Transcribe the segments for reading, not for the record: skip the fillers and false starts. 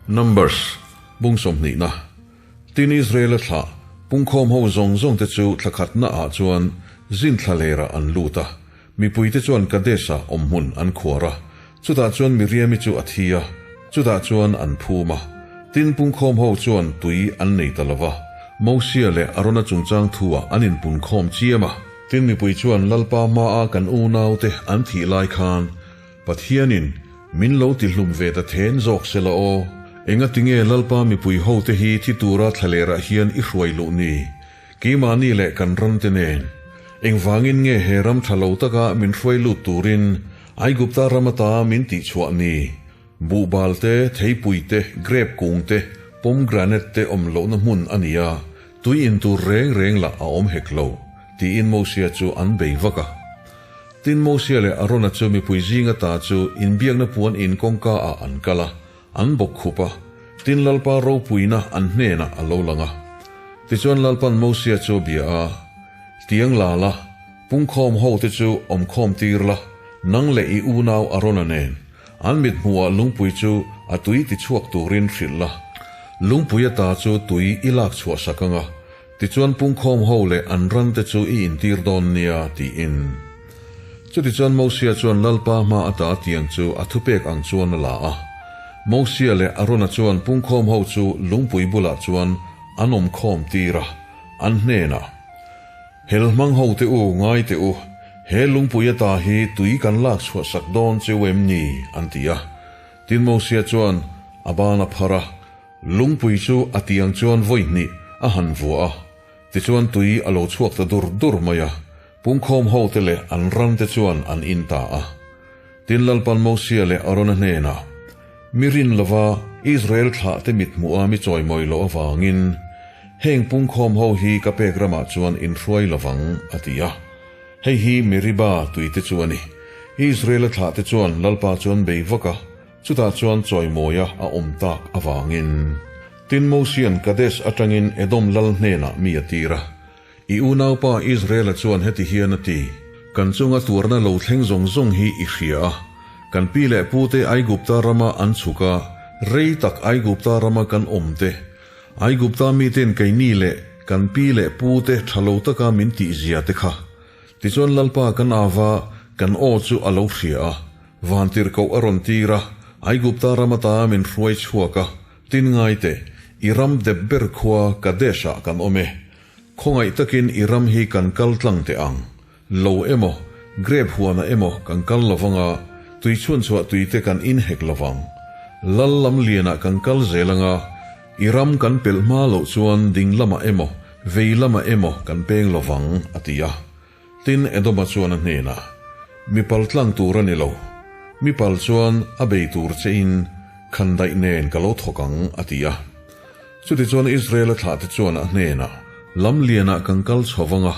Numbers, bung sawmhnihna. Tin Israela thlah pungkhawm ho zawng zawng te chu thla khatna ah chuan zin thla lerah an lut a, mipuite chuan Kadesh-ah awmhmun an khuar a, chutah chuan Miriam-i chu a thi a, chutah chuan an phum a. Tin pungkhawm ho chuan tui an nei ta lo va, Mosia leh Arona chungchang thu-ah an inpunkhawm chiam a. Tin mipui chuan Lalpa hmaa kan unaute an thih lai khan Pathianin min lo ti hlum ve ta then zawk se la aw. Engatinge Lalpa mipui hote hi thi tura thlalerah hian i hruai luh ni? Keimahni leh kan ramte nen. Engvangin nge he ram tha lo taka min hruai lut turin Aigupta ram ata min tihchhuah ni? Buhbal te, theipui te, grep kung te, pomegranate te awm lohna hmun a ni a, tui in tur reng reng lah a awm hek lo, tiin Mosia chu an bei vak a. Tin, Mosia leh Arona chu mipui zinga ta chu inbiakna puan in kawngka ah an kal a, an bawk khup a. Tin, Lalpa ropuina an hnenah a lo lang a. Tichuan Lalpan Mosia chu a bia a, Tiang la la, pungkhawm ho te chu awmkhawm tir la, nang leh i unau Arona nen, an mit hmuhah lungpui chu a tui tichhuak turin hrilh la. Lungpui ata chu tui i lak chhuah sak ang a, Tichuan pungkhawm ho leh an rante chu i intir dawn nia, tiin. Chutichuan Mosia chuan Lalpa hma ata tiang chu a thupek ang chuan a la a. Mosia leh Arona chuan pungkhawm ho chu lungpui bulah chuan an awm khawm tir a, an hnenah, Hel hmang ho te u, ngai teh u, he lungpui ata hi tui kan lak chhuah sak dawn cheu em ni? an ti a. Tin Mosia chuan a ban a phar a, Lungpui chu a tiang chuan vawi hnih a han vuah a, tichuan tui a lo chhuak ta dur dur mai a, pungkhawm hote leh an rante chuan an in ta a. Tin Lalpan Mosia leh Arona hnenah, Mi rin lova Israel thlahte mithmuha mi chawimawi loh avangin heng pungkhawm ho hi ka pek ramah chuan in hruai lovang, a ti a. Hei hi Meriba tuite chu a ni. Israela thlahte chuan Lalpa chu an bei vak a, Chutah chuan chawimawia a awm tak avangin. Tin, Mosia'n Kadesh atangin Edom lal hnenah mi a tir a. I unaupa Israela chuan heti hian a ti, Kan chunga tuarna lo thleng zawng zawng hi i hria a. Kan pi leh pute Aigupta rama an chhuk a, rei tak Aigupta rama kan awm te. Aigupta miten keini leh kan pi leh pute tha lo taka min tihzia te kha. Tichuan Lalpa kan ava, kan aw chu a lo hria a. Vantirhkoh a rawn tir a, Aigupta ram ata min hruai chhuak a, tin ngai teh, i ram dep ber khua Kadesh-ah kan awm e. Khawngaih takin i ram hi kan kal tlang teh ang. Lo emaw, grep huanah emaw kan kal lo vang a, tui chhunchhuah tuite kan inhek lo vang. Lal lam lianah kan kal zel ang a, i ram kan pelh hma loh chuan ding lamah emaw, vei lamah emaw kan peng lo vang, a ti a. Tin, Edoma chuan a hnenah, Mi pal tlang tur a ni lo. Mi pal chuan a bei tur che in khandaih nen ka lo thawk ang, a ti a. Chutichuan Israela thlahte chuan a hnenah, Lam lianah kan kal chho vang a,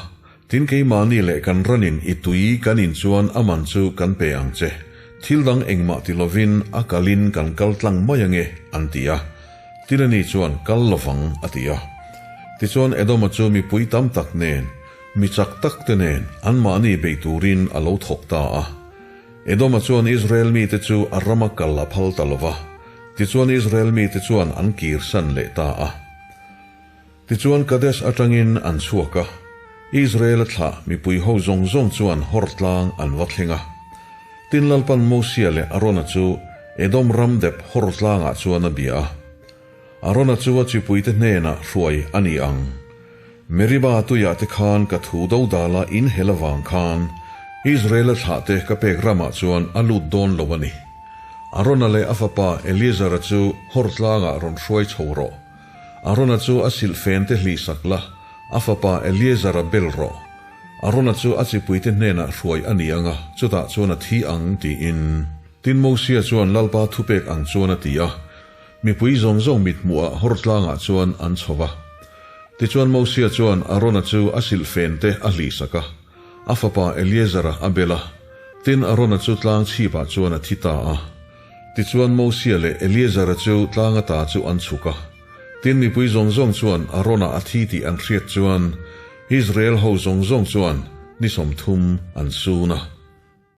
tin keimahni leh kan ranin i tui kan in chuan a man chu kan pe ang che. Thil dang engmah ti lovin a kalin kan kal tlang mai ange, an ti a. Tin ani chuan, Kal lovang, a ti a. Tichuan Edoma chu mipui tam tak nen, Mi chak tak te nen anmahni bei turin a lo thawk ta a. Edoma chuan Israel mite chu a rama kal a phal ta lo va, tichuan Israel mite chuan an kirsan leh ta a. Tichuan Kadesh atangin an chhuak a, Israel-a thlah mipui ho zawng zawng chuan Hor tlang an va thleng a. Tin Lalpan Mosia leh Arona chu Edom ram dep Hor tlangah chuan a bia a. Arona chu a chipuite hnenah hruai a ni ang. Meriba tuiah te khan ka thu dodala in hel avang khan Israela thlahte ka pek ramah chuan a lut dawn lo a ni. Arona leh a fapa Eleazara chu Hor tlangah rawn hruai chho rawh. Arona chu a silhfente hlihsak la, a fapa Eleazara bel rawh. Arona chu a chipuite hnenah hruai a ni ang a, chutah chuan a thi ang, tiin. Tin Mosia chuan Lalpa thupek ang chuan a ti a. Mipui zawng zawng mithmuhah Hor tlangah chuan an chho va. Tichuan Mosia chuan Arona chu a silhfen te a hlihsak a, a fapa Eleazara a bel a, tin Arona chu tlang chhipah chuan a thi ta a. Tichuan Mosia leh Eleazara chu tlang ata chu an chhuk a. Tin mipui zawng zawng chuan Arona a thi tih an hriat chuan Israel ho zawng zawng chuan ni 30 an sun a.